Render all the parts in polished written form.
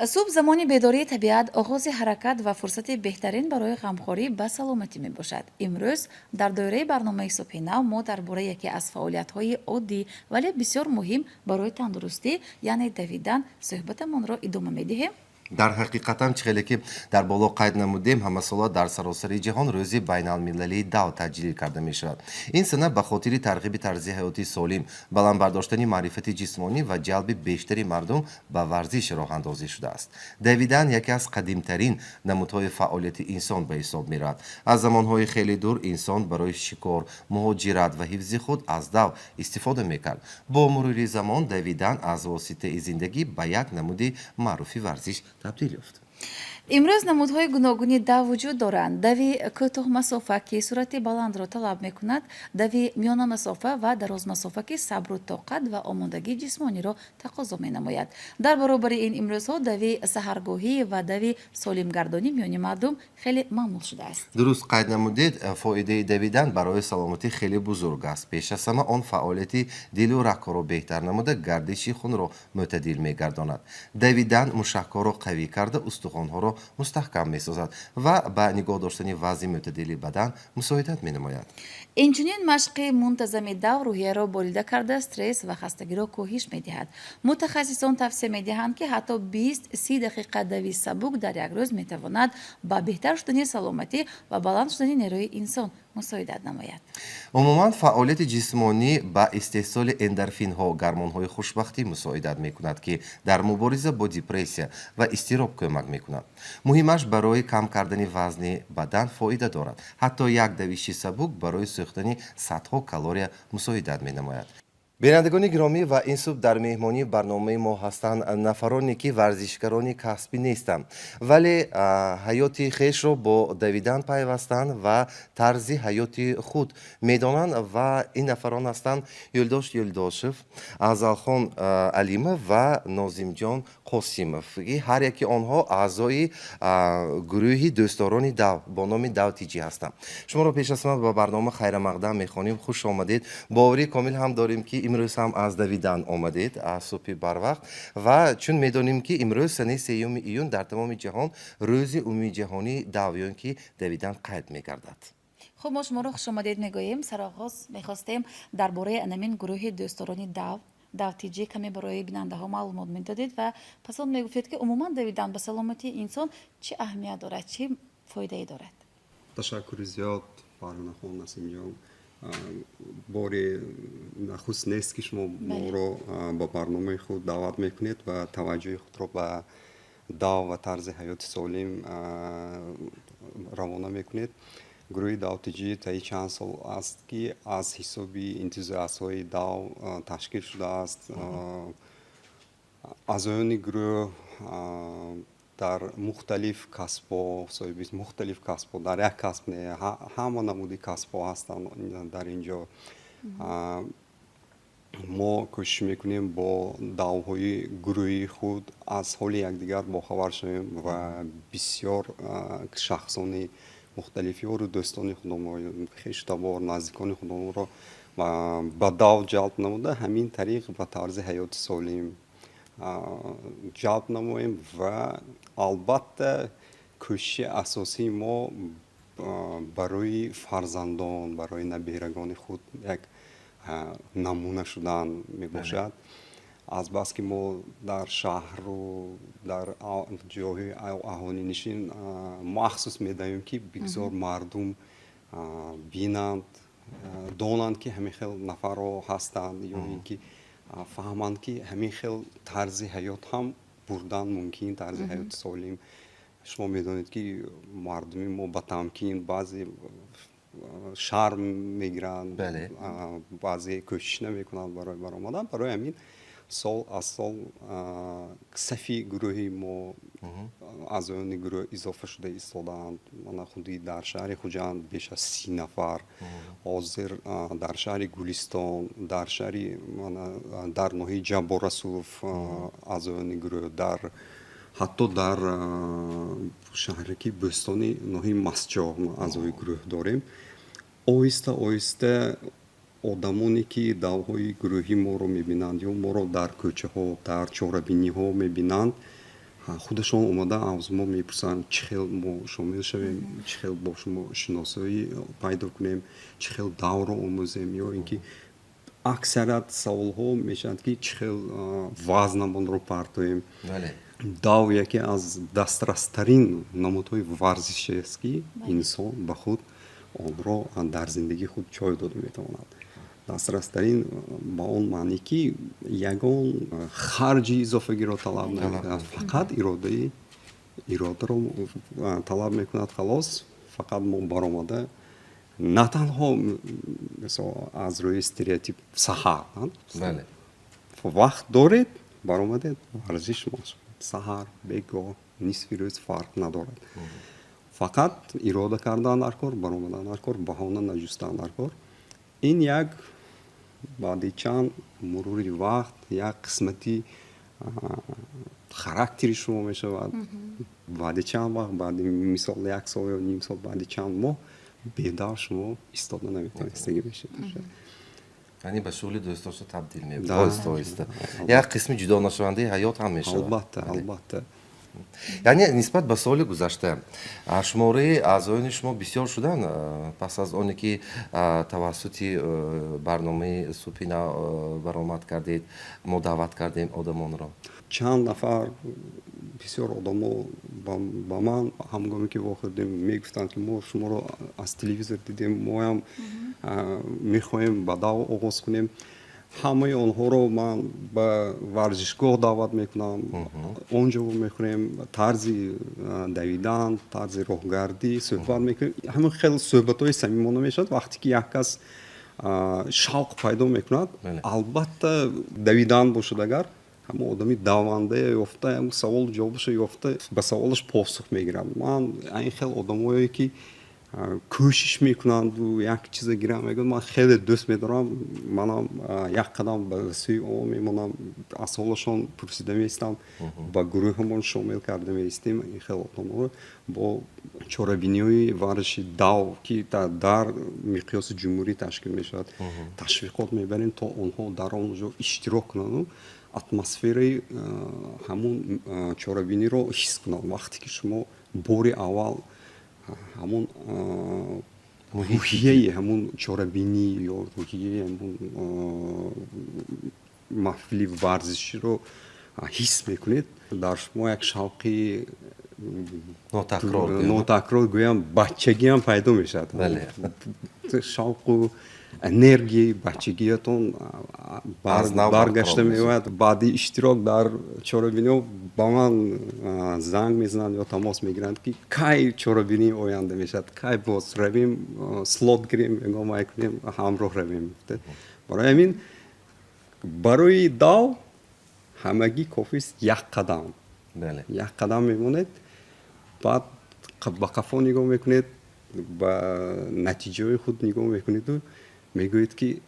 Субҳ замони бедории табиат, оғози ҳаракат ва фурсати беҳтарин барои ғамхорӣ ба саломатӣ мебошад. Имрӯз дар доираи барномаи «Субҳи нав» мо дар бораи яке аз фаъолиятҳои оддӣ, вале бисёр муҳим барои тандурустӣ, яъне давидан, суҳбатамонро идома медиҳем. Дар ҳақиқатам, чӣ хеле ки дар боло қайд намудем, ҳамасола дар саросари ҷаҳон Рӯзи байналмилалии дав таҷлил карда мешавад. Ин сана ба хотири тарғиби тарзи ҳаёти солим, баланд бардоштани маърифати ҷисмонӣ ва ҷалби бештари мардум ба варзиш роҳандозӣ шудааст. Давидан яке аз қадимтарин намудҳои фаъолияти инсон ба ҳисоб меравад. Аз замонҳои хеле дур инсон барои шикор, муҳоҷират ва ҳифзи худ аз дав истифода мекард. Бо мурури замон давидан аз воситаи зиндагӣ ба як намуди маъруфи варзиш табдил ёфт. Имрӯз намудҳои гуногуни дав вуҷуд доранд: дави кӯтоҳмасофа, ки суръати баландро талаб мекунад, дави миёнамасофа ва дарозмасофа, ки сабру тоқат ва омодагии ҷисмониро тақозо менамояд. Дар баробари ин, имрӯзҳо дави саҳаргоҳӣ ва дави солимгардонӣ миёни мардум хеле маъмул шудааст. Дуруст қайд намудед, фоидаи давидан барои саломатӣ хеле бузург аст. Пеш аз ҳама, он фаъолияти дилу рагҳоро беҳтар намуда, гардиши хунро мӯътадил мегардонад. Давидан мушакҳоро қавӣ карда, устухонҳоро мустаҳкам месозад ва ба нигоҳ доштани вазни мӯътадили бадан мусоидат менамояд. Инчунин, машқи мунтазами дав рӯҳияро болида карда, стресс ва хастагиро коҳиш медиҳад. Мутахассисон тавсия медиҳанд, ки ҳатто 20-30 дақиқа дави сабук дар як рӯз метавонад ба беҳтар шудани саломатӣ ва баланд шудани нерӯи инсон мусоидат намояд. Умуман, фаъолияти ҷисмонӣ ба истеҳсоли эндорфинҳо, гормонҳои хушбахтӣ, мусоидат мекунад, ки дар мубориза бо депрессия ва изтироб кӯмак мекунад. Муҳимаш, барои кам кардани вазни бадан фоида дорад. Ҳатто як давиши сабук барои сӯхтани садҳо калория мусоидат менамояд. Бинандагони гиромӣ, ва ин субҳ дар меҳмонии барномаи мо ҳастанд нафароне, ки варзишгарони касбӣ нестанд, вале ҳаёти хешро бо давидан пайвастанд ва тарзи ҳаёти худ медонанд. Ва ин нафарон ҳастанд Юлдош Юлдошев, Афзалхон Алимов ва Нозимҷон Қосимов, ки ҳар яки онҳо аъзои гурӯҳи дӯстдорони дав бо номи Дав Тиҷӣ ҳастанд. Шуморо пеш аз ҳама ба барнома хайрамақдам мехонем, хуш омадед. Боварӣ комил ҳам дорем, ки имрӯз ҳам аз давидан омадед, аз субҳи барвақт. Ва чун медонем, ки имрӯз, санаи 3 июн, дар тамоми ҷаҳон Рӯзи умумиҷаҳонии дав ё ин ки давидан қайд мегардад. Хуб, мо шуморо хушомадед мегӯем. Сароғоз мехостем дар бораи анамин гурӯҳи дӯстдорони дав, Дав Тиҷӣ, каме барои бинандаҳо маълумот медодед ва пас он мегуфтед, ки умуман давидан ба саломатии инсон чӣ аҳамият дорад, чӣ фоидае дорад. Ташаккури зиёд, Фарҳонахон, Насимҷон. Бори нахуст нест, ки шумо моро ба барномаи худ даъват мекунед ва таваҷҷӯҳи худро ба дав ва тарзи ҳаёти солим равона мекунед. Гурӯҳи Давтиҷӣ таи чанд сол аст, ки аз ҳисоби энтузиастҳои дав ташкил шудааст. Аъзоёни гурӯҳ дар мухталиф касбҳо, соҳиби мухталиф касбҳо, дар як касб не, ҳама намуди касбҳо ҳастанд дар ин ҷо. Мо кӯшиш мекунем бо давҳои гурӯҳии худ аз ҳоли якдигар бохабар шавем ва бисёр шахсони мухталифи ёру дӯстони худомо, хештабор, наздикони худомонро ба дав ҷалб намуда, ҳамин тариқ ба тарзи ҳаёти солим ҷалб намоем. Ва албатта, кӯшиши асосии мо барои фарзандон, барои наберагони худ як намуна шудан мебошад. Азбаски мо дар шаҳру дар ҷойҳои аҳолинишин махсус медаҳем, ки бигзор мардум бинанд, донанд, ки ҳамин хел нафарҳо ҳастанд ё ин ки фаҳманд, ки ҳамин хел тарзи ҳаёт ҳам бурдан мумкин, тарзи ҳаёти солим. Шумо медонед, ки мардуми мо ба тамкин баъзе шарм мегиранд, баъзе кӯшиш намекунанд барои баромадан. Барои ҳамин сол аз сол сафи гурӯҳи мо, аъзоёни гурӯҳ изофа шуда истодаанд. Мана, худи дар шаҳри Хуҷанд беш аз 30 нафар ҳозир, дар шаҳри Гулистон, дар шаҳри, дар ноҳияи Ҷаббор Расулов аъзоёни гурӯҳ, дар ҳатто дар шаҳраки Бӯстони ноҳияи Мастчоҳ аъзои гурӯҳ дорем. Оҳиста оҳиста одамоне, ки давҳои гурӯҳи моро мебинанд ё моро дар кӯчаҳо, дар чорабиниҳо мебинанд. Худашон омада аз мо мепурсанд, чӣ хел мо шомил шавем, чӣ хел бо шумо шиносоӣ пайдо кунем, чӣ хел давро омӯзем, ё ин ки аксарият саволҳо мешаванд, ки чӣ хел вазнамонро партоем. Дав яке аз дастрастарин намудҳои варзишест, ки инсон ба худ онро дар зиндагии худ ҷой дода метавонад. Дастрастарин ба он маъне, ки ягон харҷи изофагиро талаб намекунад, фақат иродаро талаб мекунад, халос. Фақат мо баромада, на танҳо мисол аз рӯи стереотип саҳар вақт доред, баромадед, варзиш машқ, саҳар, бегоҳ, нисфи рӯз фарқ надорад, фақат ирода кардан дар кор, баромадан дар кор, баҳона наҷустан дар кор. Ин як баъди чанд мурури вақт як қисмати характери шумо мешавад. Баъди чанд вақт, баъди мисол як сол ё ним сол, баъди чанд моҳ бедав шумо истода наметавонистагӣ мешавед. Яъне ба шуғли дӯстдошта табдил меёбад оҳиста оҳиста, як қисми ҷудонашавандаи ҳаёт ҳам мешавад. Албатта, албатта. Яъне нисбат ба соли гузашта шумораи аъзоёни шумо бисёр шуданд, пас аз оне ки тавассути барномаи Субҳи нав баромад кардед, мо даъват кардем одамонро? Чанд нафар, бисёр одамо ба ман ҳамгоме ки вохӯрдем, мегуфтанд, ки мо шуморо аз телевизор дидем, моям мехоҳем ба дав оғоз кунем. Ҳамаи онҳоро ман ба варзишгоҳ даъват мекунам, он ҷо мехӯрем, тарзи давидан, тарзи роҳгардӣ суҳбат мекунем. Ҳамин хел суҳбатҳои самимона мешавад. Вақте ки як кас шавқ пайдо мекунад, албатта, давидан бошад агар, ҳамон одами давандае ёфта, саволу ҷавобашо ёфта, ба саволаш посух мегирад. Ман ин хел одамое, ки кӯшиш мекунанду як чиза гирам мегӯяд, ман хеле дӯст медорам. Манам як қадам ба сӯи он мемонам, аз ҳолашон пурсида меистам, ба гурӯҳамон шомил карда меистем. Ин хел одаморо бо чорабиниҳои варзиши дав, ки дар миқёси ҷумҳурӣ ташкил мешавад, ташвиқот мебарем, то онҳо дар он ҷо иштирок кунанду атмосфераи ҳамун чорабиниро ҳис кунанд. Вақте ки шумо бори аввал ҳамун рӯҳияи ҳамун чорабинӣ ё рӯҳияи ҳамун маҳфили варзиширо ҳис мекунед, дар шумо як шавқи нотакрор, гӯям, бачагиам пайдо мешавад. Шавқу энергияи бачагиятон баргашта меояд. Баъди иштирок дар чорабиниҳо ба ман занг мезананд ё тамос мегиранд, ки кай чорабинии оянда мешавад, кай боз равем, слот гирем, ягон май кунем, ҳамроҳ равем. Барои ҳамин барои дав ҳамагӣ кофист як қадам. Як қадам мемонед, баъд ба қафо нигоҳ мекунед, ба натиҷаҳои худ нигоҳ мекунеду мегӯед, ки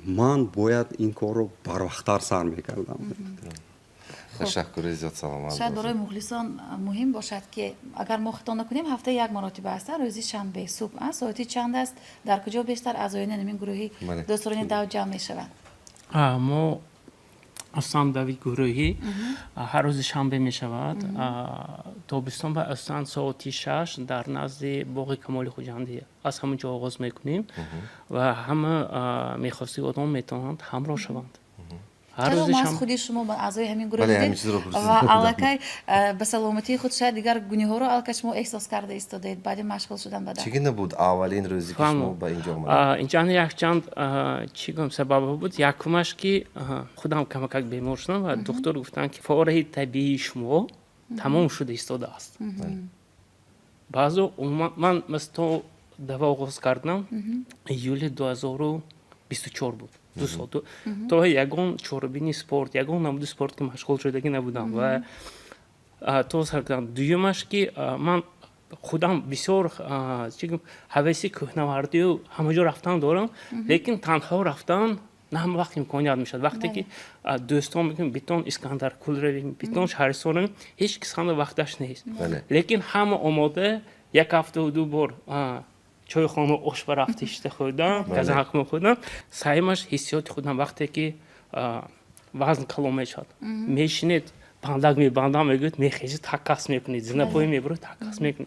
ман бояд ин корро барвақттар сар мекардам. Ташаккури зиёд, саломат. Шояд барои мухлисон муҳим бошад, ки агар мо хато накунем, ҳафта як маротиба аст, рӯзи шанбе субҳ соати чанд аст, дар куҷо бештар аъзоёни ҳамин гурӯҳи дӯстдорони дав ҷамъ мешаванд? Мо асосан дави гурӯҳӣ ҳар рӯзи шанбе мешавад, тобистон ба асосан соати 6 дар назди боғи Камоли Хуҷандӣ. Аз ҳамон ҷо оғоз мекунем ва ҳама мехости одам метавонанд ҳамроҳ шаванд. Чаро маҳз худи шумо аъзои ҳамин гурӯҳ будед ва аллакай ба саломатии худ шояд дигар гуниҳоро аллакай шумо эҳсос карда истодаед баъди машғул шудан ба чӣ гуна буд аввалин рӯзе, ки шумо ба инҷо омадед? Инҷа якчанд, чӣ гӯям, сабабҳо буд. Якумаш, ки худам камакак бемор шудам ва духтур гуфтанд, ки фораи табиии шумо тамом шуда истодааст. Баъзо ман то дава оғоз кардам, июли 2024 буд, 2 сол то ягон чорабини спорт, ягон намуди спорт ки машғул шудагӣ набудам ва то сар кардам. Дуюмаш, ки ман худам бисёр, чӣ гӯям, ҳаваси кӯҳнавардию ҳама ҷо рафтан дорам, лекин танҳо рафтан на ҳама вақт имконият мешавад. Вақте ки дӯстон мегӯем, битон Искандаркул равем, битон Шаҳристон равем, ҳеҷ кис ҳама вақташ нест, лекин ҳама омода як ҳафтаву ду бор чойхона ош ба рафта ишта хӯрдан, газанхмо хӯрдан. Сеюмаш, ҳиссиёти худам, вақте ки вазн калон мешавад, мешинед. Бандак мебандам, мегӯяд, мехези, такас мекунӣ, зинапои мебурӣ, такас мекунӣ.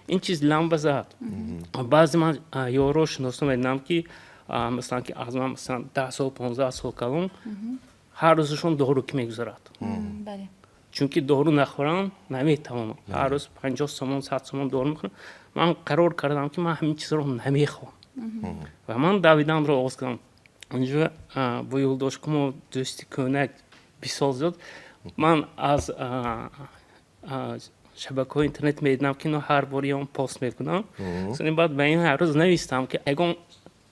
Ин чиз ламба зад. Баъзе ман ёро шиносо медонам, ки масалан, ки аз ман, масалан, 10 сол, 15 сол калон, ҳар рӯзашон дору ки мегузарад, чунки дору нахӯрам наметавонам. Ҳар рӯз 50 сомон, 100 сомон дору мехӯрам. Ман қарор кардам, ки ман ҳамин чизро намехоҳам ва ман давиданро оғоз кардам. Онҷо бо юлдошкумо, дӯсти кӯнак, 20 сол зиёд, ман аз шабакаҳои интернет медидам, ки ино ҳар бори он пост мекунам. Баъд ба ин ҳар рӯз навистам, ки ягон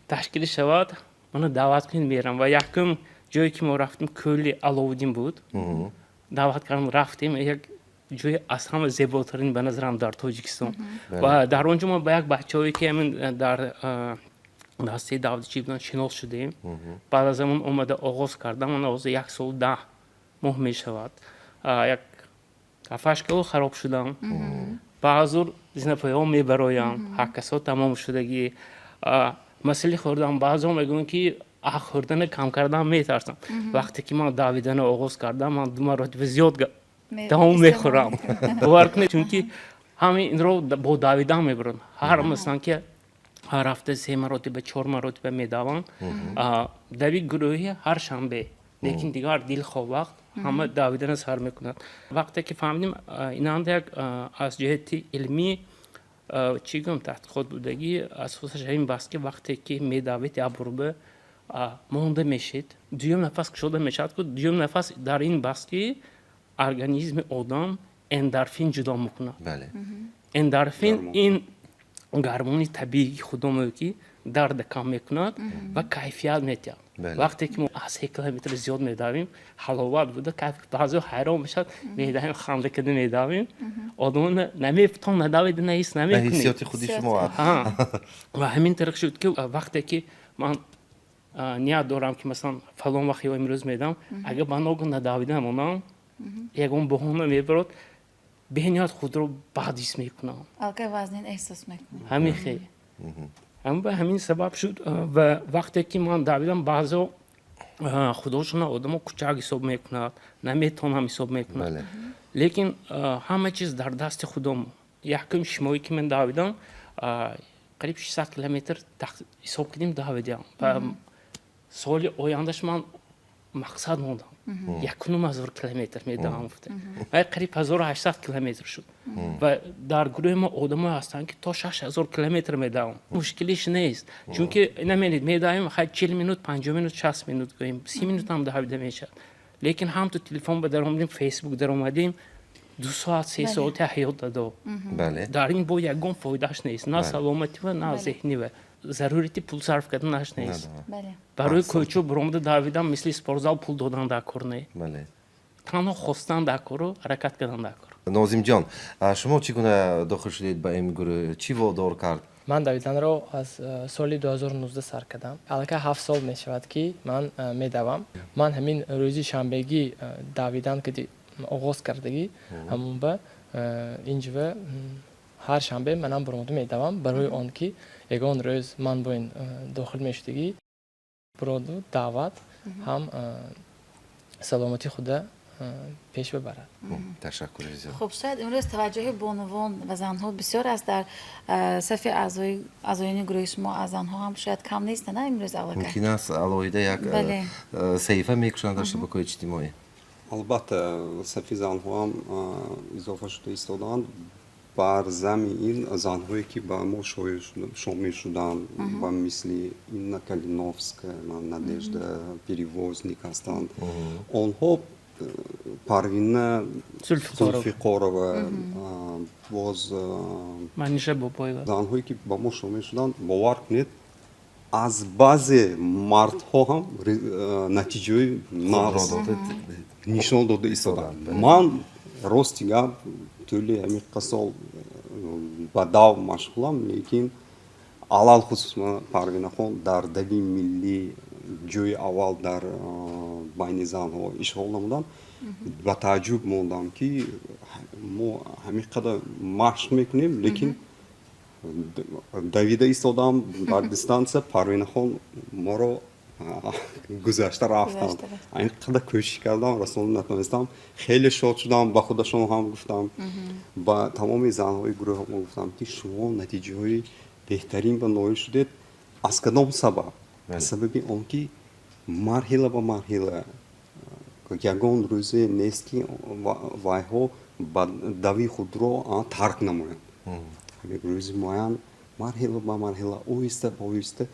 ташкилӣ шавад, мана даъват кунед, мерам. Ва якум ҷое ки мо рафтем, кӯли Аловуддин буд. Даъват кардам, рафтем, як ҷои аз ҳама зеботарин ба назарам дар Тоҷикистон. Ва дар он ҷо мо ба як бачаҳое, ки ҳамин дар дастаи давлатчӣ буданд, шинос шудем. Баъд аз он омада оғоз кардам. Ман ҳозир як солу 10 моҳ мешавад, як ҳафташ кило хароб шудам. Баъзур зинапояҳо мебароям, ҳаркасҳо тамом шудагӣ. Масъалаи хӯрдан, баъзеҳо мегӯянд, ки хӯрдана кам кардан метарсам. Вақте ки ман давидана оғоз кардам, ман ду маротиба зиёд давом мехӯрам, бовар кунед, чунки ҳамин инро бо давидан мебарам. Ҳар, масалан, ки ҳар ҳафта се маротиба, чор маротиба медавам. Дави гурӯҳӣ ҳар шанбе, лекин дигар дилхоҳ вақт ҳама давидана сар мекунад. Вақте ки фаҳмидем, инанда як аз ҷиҳати илмӣ, чӣ гӯям, таҳқиқот будагӣ, асосаш ҳамин баст, ки вақте ки медавед, як бурба монда мешед, дуюм нафас кушода мешавад. Ку дуюм нафас дар ин баст, ки организми одам эндорфин ҷудо мекунад. Эндорфин ин гармони табиии худомо, ки дарда кам мекунад ва кайфият метиҳад. Вақте ки мо аз 3 километр зиёд медавем, ҳаловат буда, кайф. Баъзеҳо ҳайрон мешавад, медавем, ханда карда медавем, одамон наметон надавида наҳис намекунед. Ҳиссиёти худи шумо. Ва ҳамин тариқ шуд, ки вақте ки ман ният дорам, ки масалан фалон вақт ё имрӯз медавам, агар ба ногоҳ надавида монам, ягон баҳона мебарод, бениҳоят худро бад ҳис мекунам. Аллакай вазнин эҳсос мекунед. Ҳамин хел, ба ҳамин сабаб шуд. Ва вақте ки ман давидам, баъзеҳо худошона одамо кучак ҳисоб мекунад, наметавонам ҳисоб мекунад, лекин ҳама чиз дар дасти худом. Якум шимоӣ ки ман давидам, қариб 600 километр ҳисоб кардем, давидам. Ва соли ояндаш ман мақсад мондам, 1500 километр медавам гуфта, ва қариб 1800 километр шуд. Ва дар гурӯҳи мо одамое ҳастанд, ки то 6000 километр медавам. Мушкилиш нест, чунки намедонед, медавем, хай, 40 минут, 50 минут, 60 минут гӯем, 30 минутам давида мешавад, лекин ҳам ту телефон ба даромадем, Фейсбук даромадем, 2 соат, 3 соати ҳаёт дадо. Дар ин бо ягон фоидааш нест, на саломатива, на зеҳнива. Зарурати пул сарф карданаш нест. Барои кӯчо буромада давидан, мисли спортзал пул додан дар кор не, танҳо хостан дар кору ҳаракат кардан дар кор. Нозимҷон, шумо чӣ гуна дохил шудед ба ин гурӯҳ? Чӣ водор кард? Ман давиданро аз соли 2019 сар кардам. Аллакай 7 сол мешавад, ки ман медавам. Ман ҳамин рӯзи шанбегӣ давидан кади оғоз кардагӣ, ҳамон ба инҷува ҳар шанбе манам буромада медавам, барои он ки ягон рӯз ман бо ин дохил мешудагӣ, буроду даъват ҳам саломатии худа пеш бибарад. Ташаккури зиёд. Хуб, шояд имрӯз таваҷҷӯҳи бонувон ва занҳо бисёр аст дар сафи аъзоёни гурӯҳи шумо. Аз занҳо ҳам шояд кам нест, на, имрӯз аллакай? Мумкин аст, алоҳида як саҳифа мекушанд дар шабакаҳои иҷтимоӣ. Албатта, сафи занҳо ҳам изофа шуда истодаанд. Бар зами ин занҳое, ки ба мо шомил шуданд, ба мисли Инна Калиновская, Надежда Перевозник ҳастанд, онҳо, Парвина Зулфиқорова, боз Маниша Бобоева. Занҳое, ки ба мо шомил шуданд, бовар кунед, аз баъзе мардҳо ҳам натиҷаи нағз нишон дода истодаанд. Ман, рости гап, тӯли ҳамин сол ба дав машғулам, лекин алалхусус Парвинахон дар дави миллӣ ҷои аввал дар байни занҳо ишғол намуданд. Ба тааҷҷуб мондам, ки мо ҳамин қадар машқ мекунем, лекин давида истодам дар дистанция, Парвинахон моро Гузашта рафтам, ин қадар кӯшиш кардам, расонда натонистам. Хеле шод шудам, ба худашон ҳам гуфтам, ба тамоми занҳои гурӯҳ гуфтам, ки шумо натиҷаҳои беҳтарин ба ноил шудед. Аз кадом сабаб? Аз сабаби он ки марҳила ба марҳила, ягон рӯзе нест, ки вайҳо ба дави худро тарк намоянд. Рӯзи муайян, марҳила ба марҳила, оҳиста ба оҳиста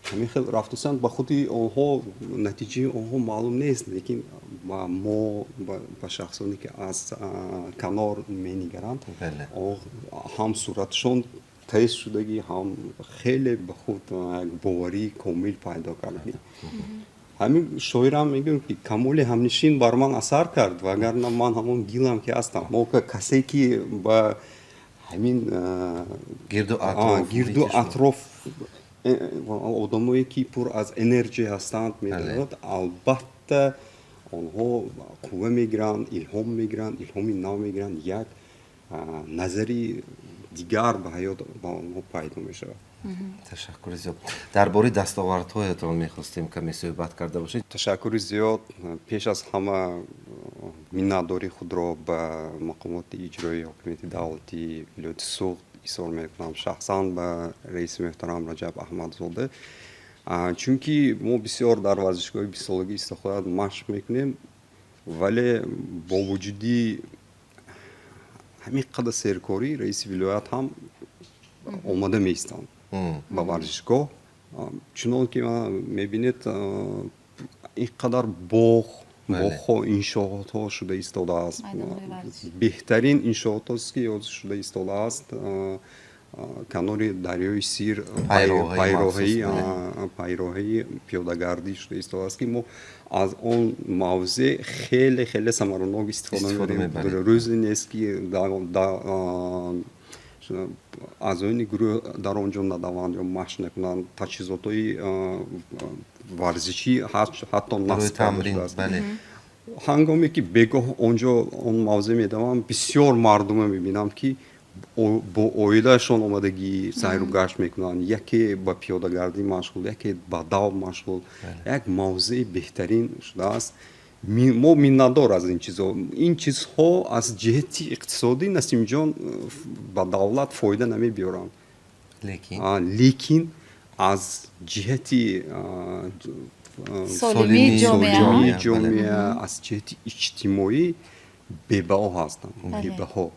ҳамин хел рафтусанд. Ба худи онҳо натиҷаи онҳо маълум нест, лекин ба мо, ба шахсоне ки аз канор менигаранд, ҳам суратшон тез шудагӣ, ҳам хеле ба худ як боварии комил пайдо кардагӣ. Ҳамин шоирам мегӯям, ки камоли ҳамнишин бар ман асар кард, вагарна ман ҳамон гилам ки ҳастам. Мо касе ки ба ҳамин гирду атроф одамое ки пур аз энергия ҳастанд медорад, албатта онҳо қувва мегиранд, илҳом мегиранд, илҳоми нав мегиранд, як назари дигар ба ҳаёт ба онҳо пайдо мешавад. Ташаккури зиёд. Дар бораи дастовардҳоятон мехостем каме суҳбат карда бошед. Ташаккури зиёд. Пеш аз ҳама миннатдории худро ба мақомоти иҷроии ҳокимияти давлатии вилояти Суғд изҳор мекунам, шахсан ба раиси муҳтарам Раҷаб Аҳмадзода, чунки мо бисёр дар варзишгоҳи бистсолагии истиқлолият машқ мекунем, вале бо вуҷуди ҳамин қадар серкорӣ раиси вилоят ҳам омада меистанд ба варзишгоҳ. Чунон ки мебинед, ин қадар боғ, боғҳо, иншоотҳо шуда истодааст. Беҳтарин иншоотҳост, ки ҳозир шуда истодааст, канори дарёи Сир пайроҳаи пиёдагардӣ шуда истодааст, ки мо аз он мавзеъ хеле хеле самаранок истифода мебарем. Рӯзе нест, ки аъзоёни гурӯҳ дар он ҷо надаванд ё машқ накунанд. Таҷҳизотҳои варзишӣ ҳатто насб карда шудааст. Ҳангоме ки бегоҳ он ҷо, он мавзеъ медавам, бисёр мардума мебинам, ки бо оилаашон омадагӣ сайру гашт мекунанд, яке ба пиёдагардӣ машғул, яке ба дав машғул. Як мавзеи беҳтарин шудааст. Мо миннатдор аз ин чизҳо. Ин чизҳо аз ҷиҳати иқтисодӣ, Насимҷон, ба давлат фоида намебиёранд, лекин аз ҷиҳати солимии ҷомеа, аз ҷиҳати иҷтимоӣ бебаҳо ҳастанд, бебаҳо.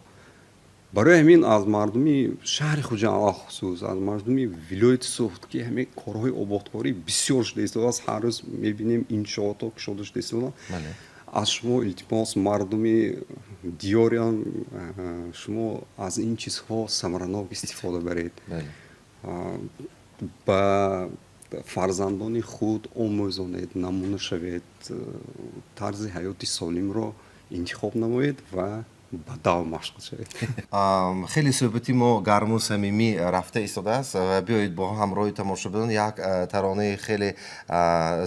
Барои ҳамин аз мардуми шаҳри Хуҷанд, алахусус аз мардуми вилояти Суғд, ки ҳамин корҳои ободкорӣ бисёр шуда истодааст, ҳар рӯз мебинем, иншоотҳо кушода шуда истодаанд, аз шумо илтимос, мардуми диёриам, шумо аз ин чизҳо самаранок истифода баред, ба фарзандони худ омӯзонед, намуна шавед, тарзи ҳаёти солимро интихоб намоед ва ба дав машғул шавед. Хеле суҳбати мо гарму самимӣ рафта истодааст ва биёед, бо ҳамроҳи тамошобинон як таронаи хеле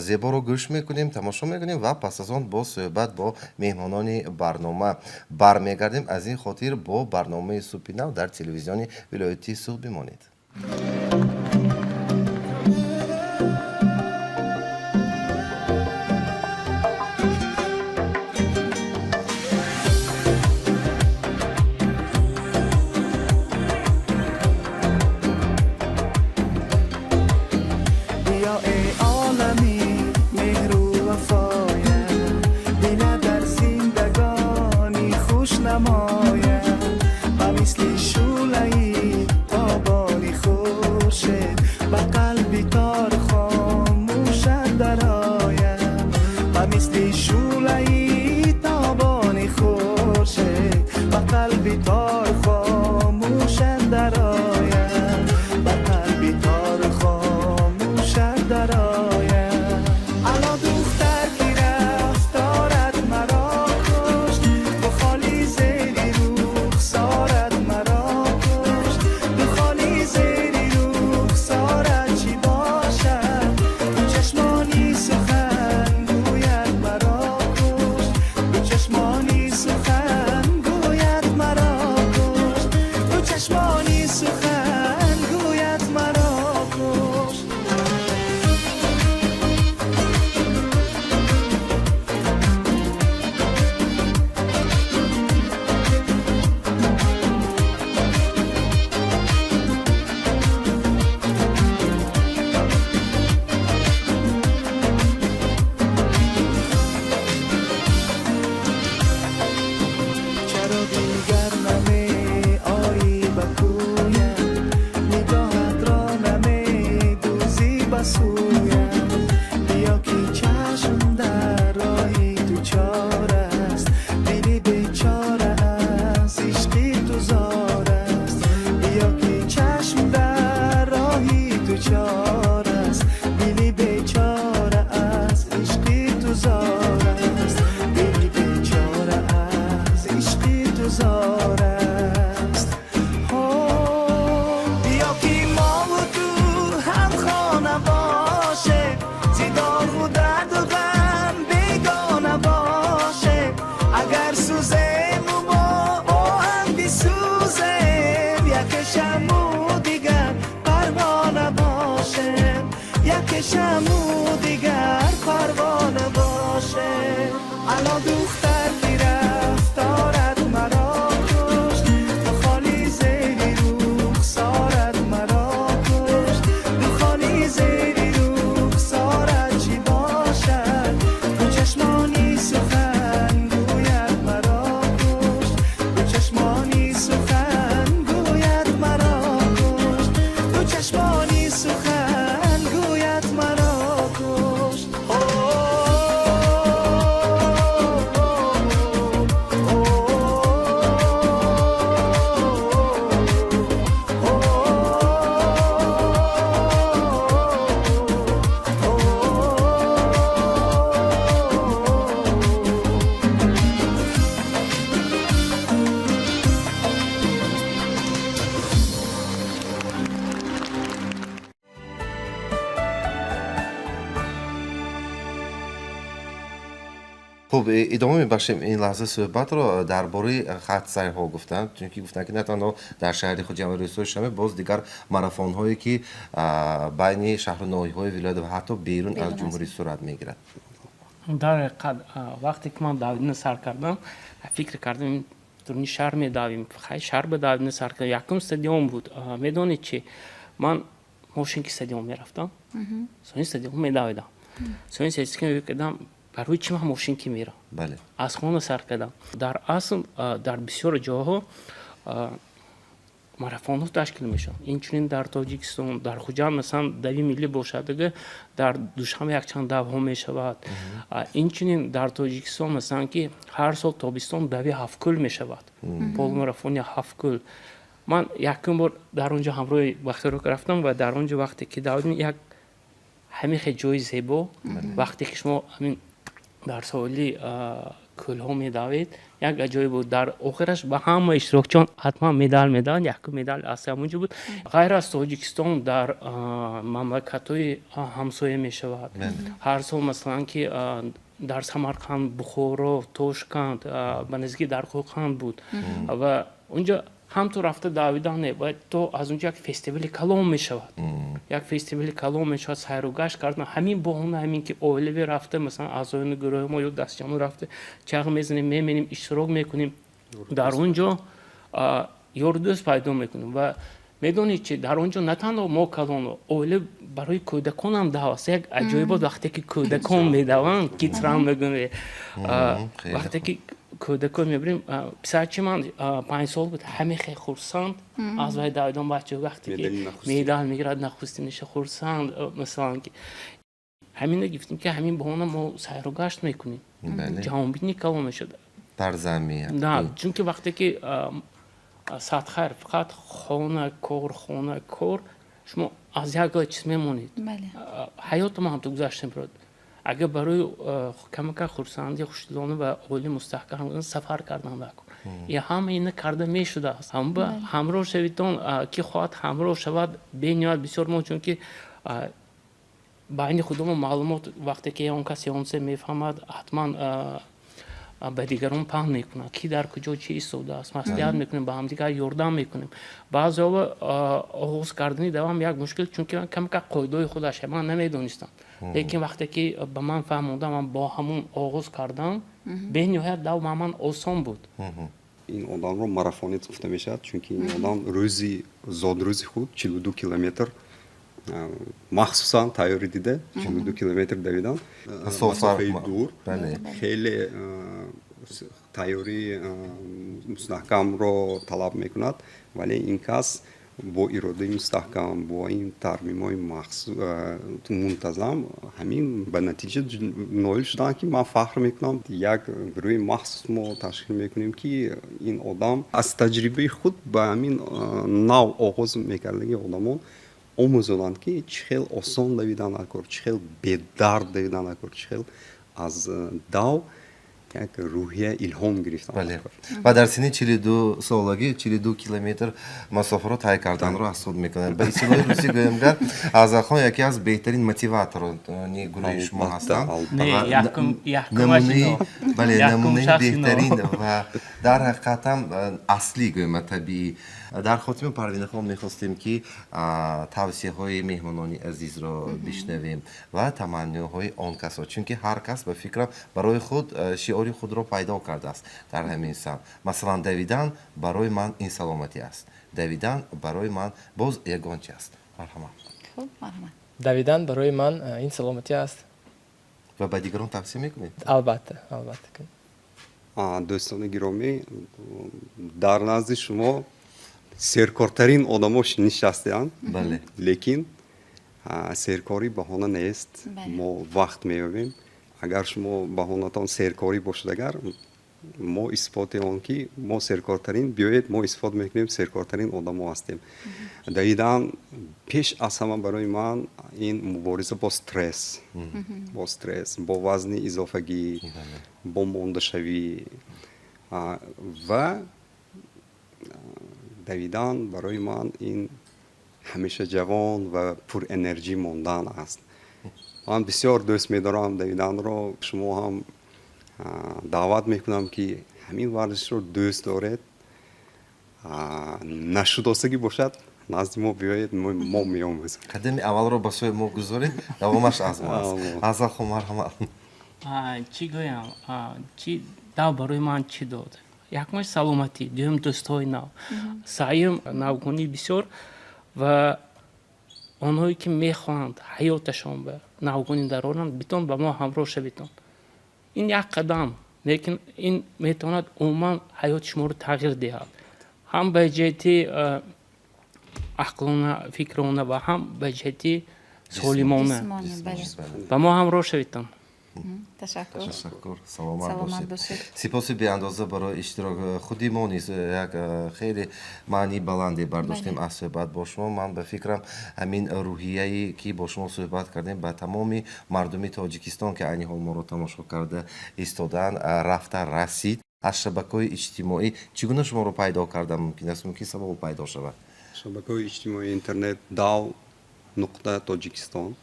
зеборо гӯш мекунем, тамошо мекунем ва пас аз он бо суҳбат бо меҳмонони барнома бармегардем. Аз ин хотир бо барномаи Субҳи нав дар телевизиони вилояти Суғд бимонед. بیا ای عالمی مهر و وفایم، دل در زندگانی خوش نمایم، به مثل شعله تابانی خورشید. Хуб, идома мебахшем ин лаҳза суҳбатро. Дар бораи хатсайрҳо гуфтанд, чунки гуфтанд, ки на танҳо дар шаҳри Хуҷанд ва рӯзҳои шанбе, боз дигар марафонҳое, ки байни шаҳру ноҳияҳои вилоят ва ҳатто берун аз ҷумҳурӣ сурат мегирад. Дар ҳақиқат, вақте ки ман давидана сар кардам, фикр кардам, дуруни шаҳр медавем. Хай, шаҳр ба давидана сар кардам. Якум стадион буд. Медонед чи, ман мошин ки стадион мерафтам, сони стадион медавидам, сони кардам. Барои чӣ ман мошин ки мерам? Аз хона сар кардам. Дар асл, дар бисёр ҷоҳо марафонҳо ташкил мешаванд, инчунин дар Тоҷикистон, дар Хуҷанд, масалан, дави миллӣ бошад, дар Душанбе якчанд давҳо мешавад. Инчунин дар Тоҷикистон, масалан, ки ҳар сол тобистон дави Ҳафткӯл мешавад, полумарафони Ҳафткӯл. Ман якум бор дар он ҷо ҳамроҳи Бахтиёр рафтам ва дар он ҷо вақте ки давидем, як ҳамин хел ҷои зебо, вақте ки шумо ҳамин дар соҳили кӯлҳо медавед, як аҷоиб буд. Дар охираш ба ҳама иштирокчиён ҳатман медал медоданд. Якум медал аз ҳамон ҷо буд. Ғайр аз Тоҷикистон, дар мамлакатҳои ҳамсоя мешавад ҳар сол, масалан, ки дар Самарқанд, Бухоро, Тошканд, ба наздики дар Қӯқанд буд. Ва унҷо ҳам ту рафта давидан не, бояд то аз унҷо як фестивали калон мешавад, як фестивали калон мешавад, сайру гашт кардан. Ҳамин баҳона, ҳамин ки оилавӣ рафта, масалан, аъзоёни гурӯҳи мо ё дастҷамъ рафта, чағ мезанем, меменем, иштирок мекунем, дар он ҷо ёру дӯст пайдо мекунем. Ва медонед чи, дар он ҷо на танҳо мо калон, оила, барои кӯдаконам дав аст. Як аҷоибот, вақте ки кӯдакон медаванд, kids run мегӯем, вақте ки кӯдакон мебарем. Писарчи ман 5 сол буд, ҳаме хел хурсанд аз вай давидан. Бача вақте ки медал мегирад, нахустиниша, хурсанд. Масалан, ки ҳамина гуфтем, ки ҳамин баҳона мо сайру гашт мекунем, ҷаҳонбини калон мешуд. Барзамия. Да, чунки вақте ки садхайр фақат хона, кор, хона, кор, шумо аз як чиз мемонед. Ҳаётам ҳамто гузаштем. Агар барои камака хурсандӣ, хушдилона ва оила мустаҳкам сафар кардан дакун, и ҳама ина карда мешудааст. Ҳамроҳ шавитон, ки хоҳад ҳамроҳ шавад. Бениҳоят бисёр мо, чунки байни худомо маълумот, вақте ки он кас он се мефаҳмад, ҳатман ба дигарон паҳн мекунад, ки дар куҷо чӣ истодааст. Маслиҳат мекунем, ба ҳамдигар ёрдам мекунем. Баъзеҳо оғоз кардани давам як мушкил, чунки камака қоидаҳои худаш ман намедонистам, лекин вақте ки ба ман фаҳмондам, ман бо ҳамун оғоз кардам, бениҳоят дав ба ман осон буд. Ин одамро марафонец гуфта мешавад, чунки ин одам рӯзи зодрӯзи худ 42 километр махсусан тайёрӣ дида, 42 километр давидан, масофаи дур, хеле тайёрии мустаҳкамро талаб мекунад. Вале ин кас бо иродаи мустаҳкам, бо ин тармимҳои мунтазам ҳамин ба натиҷа ноил шуданд, ки ман фахр мекунам. Як гурӯҳи махсус мо ташкил мекунем, ки ин одам аз таҷрибаи худ ба ҳамин нав оғоз мекардаги одамон омӯзонанд, ки чӣ хел осон давидан кор, чӣ хел бедард давидан кор, чӣ хел аз дав як рӯҳия илҳом гирифтан. Бале, ва дар синни 42 солагӣ 42 километр масофаро тай карданро аз худ мекунад. Ба истилоҳи русӣ гӯем гар, Афзалхон яке аз беҳтарин мотиваторони гурӯҳи шумо ҳастанд. Бале, намунаи беҳтарин ва дар ҳақиқатам аслӣ гӯем, табиӣ. Дар хотима, Парвинахон, мехостем, ки тавсияҳои меҳмонони азизро бишнавем ва таманниҳои он касро, чунки ҳар кас, ба фикрам, барои худ шиори худро пайдо кардааст дар ҳамин самт. Масалан, давидан барои ман ин саломатӣ аст, давидан барои ман боз ягон чи аст. Марҳамат. Давидан барои ман ин саломатӣ аст. Ва ба дигарон тавсия мекунед? Албатта, албатта. Дӯстони гиромӣ, дар назди шумо серкортарин одамо нишастаанд, лекин серкорӣ баҳона нест. Мо вақт меёбем. Агар шумо баҳонатон серкорӣ бошад, агар мо исботи он ки мо серкортарин, биёед, мо исбот мекунем, серкортарин одамо ҳастем. Давидан пеш аз ҳама барои ман ин мубориза бо стресс, бо стресс, бо вазни изофагӣ, бо мондашавӣ. Ва давидан барои ман ин ҳамеша ҷавон ва пурэнерҷӣ мондан аст. Ман бисёр дӯст медорам давиданро. Шумо ҳам Даъват мекунам, ки ҳамин варзишро дӯст доред, нашудосагӣ бошад, назди мо биёед, мо меомӯзем. Қадами аввалро ба сӯи мо гузоред, давомаш аз мо аст. Азал хон, марҳамат. Чӣ гӯям, чӣ дав барои ман чӣ дод? Якумаш саломатӣ, дуюм дӯстҳои нав, сеюм навгонии бисёр. Ва онҳое ки мехоҳанд ҳаёташон ба навгонӣ дароранд, битон ба мо ҳамроҳ шавитон. Ин як қадам, лекин ин метавонад умуман ҳаёти шуморо тағйир диҳад, ҳам ба ҷиҳати ақлона, фикрона ва ҳам ба ҷиҳати солимона. Ба мо ҳамроҳ шавитон. Ташаккур. Ташаккур, саломат бошед. Сипоси беандоза барои иштирок. Худи мо низ як хеле маънии баланде бардоштем аз суҳбат бо шумо. Ман ба фикрам, ҳамин рӯҳияе ки бо шумо суҳбат кардем, ба тамоми мардуми Тоҷикистон, ки айни ҳол моро тамошо карда истодаанд, рафта расид. Аз шабакаҳои иҷтимоӣ чӣ гуна шуморо пайдо кардан мумкин аст? Мумкин савол пайдо шавад. Шабакаҳои иҷтимоии интернет: дав.тоҷикистон,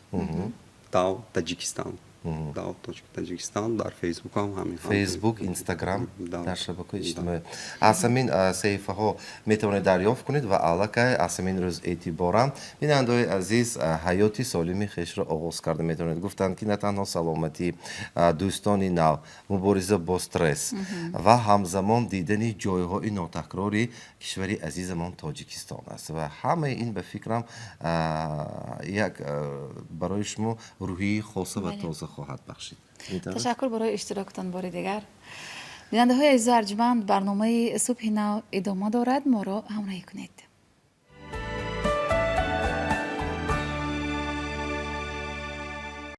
дав Таҷикистон, дав.Таҷикистон. Дар Фейсбук ҳам ҳамин. Фейсбук, Инстаграм, дар шабакаҳои иҷтимоӣ аз ҳамин саҳифаҳо метавонед дарёфт кунед. Ва аллакай аз ҳамин рӯз эътиборан, бинандаҳои азиз, ҳаёти солими хешро оғоз карда метавонед. Гуфтанд, ки на танҳо саломатӣ, дӯстони нав, мубориза бо стресс ва ҳамзамон дидани ҷойҳои нотакрори кишвари азизамон Тоҷикистон аст. Ва ҳамаи ин, ба фикрам, як барои шумо рӯҳияи хоса ва тоза хоҳад бахшид. Ташаккур барои иштирокатон бори дигар. Бинандаҳои азизу арҷманд, барномаи «Субҳи нав» идома дорад, моро ҳамроҳӣ кунед.